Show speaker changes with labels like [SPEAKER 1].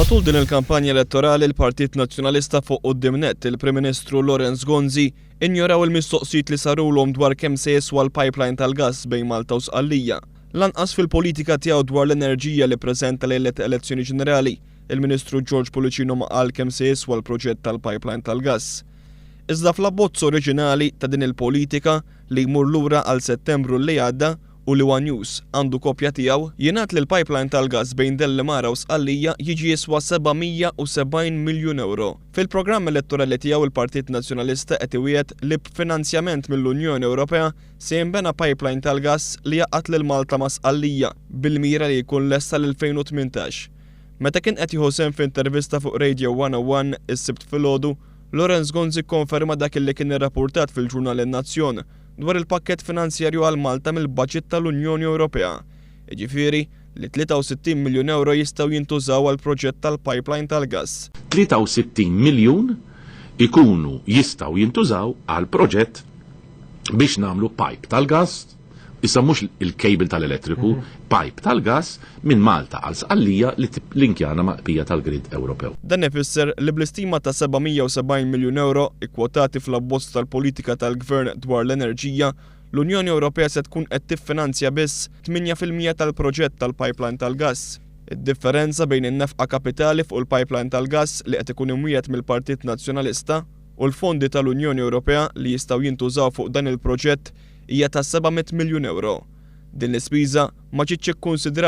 [SPEAKER 1] Matul din il-kampanja elettorali l-Partit Nazzjonalista fuq quddiem nett il-Prim Ministru Lawrence Gonzi injoraw il-mistoqsijiet li sarulhom dwar kemm se jiswa l-pipeline tal-gass bejn Malta u Sqallija. Lanqas fil-politika tiegħu dwar l-enerġija li ppreżenta lejlet elezzjoni ġenerali, il-Ministru George Pullicino ma qal kemm se jiswa l-proġett tal-pipeline tal-gass. Iżda fl-abbozz oriġinali ta' din il-politika li jmur lura għal Settembru li għadda u li one News għandu kopja tiegħu, jingħad li l-pipeline tal-gass bejn Dellimara u Sqallija jiġi jiswa 770 miljun ewro. Fil-programm elettorali tiegħu l-Partit Nazzjonalista qed iwiegħed li b'finanzjament mill-Unjoni Ewropea se jinbena pipeline tal-gass li jgħaqqad lil Malta ma' Sqallija bil-mira li jkun lest sal-2018. Meta kien qed jieħu sehem f'intervista fuq Radio 101 is-Sibt filgħodu, Lawrence Gonzi kkonferma dak li kien irrappurtat fil-ġurnal In-Nazzjon dwar il-pakkett finanzjarju għal Malta mill-baġit tal-Unjoni Ewropea. Jiġifieri li 63 miljun ewro jistgħu jintużaw għall-proġett tal-pipeline tal-gass.
[SPEAKER 2] 63 miljun ikunu jistgħu jintużaw għal proġett biex nagħmlu pipe tal-gass, issa mhux il-cable tal-elettriku, pipe tal-gass minn Malta għal Sqallija li linkjana ma' qbija tal-grid Ewropew.
[SPEAKER 1] Dan ifisser li bl-istima ta' 770 miljun ewro ikkwotati fl-abbozz tal-politika tal-Gvern dwar l-enerġija, l-Unjoni Ewropea se tkun qed tiffinanzja biss 8% tal-proġett tal-pipeline tal-gass. Id-differenza bejn in-nefqa kapitali fuq il-pipeline tal-gass li qed ikun imwiegħed mill-Partit Nazzjonalista u l-fondi tal-Unjoni Ewropea li jistgħu jintużaw fuq dan il-proġett hija ta' 700 miljun ewro. Din l-ispiża ma ġietx ikkunsidrata.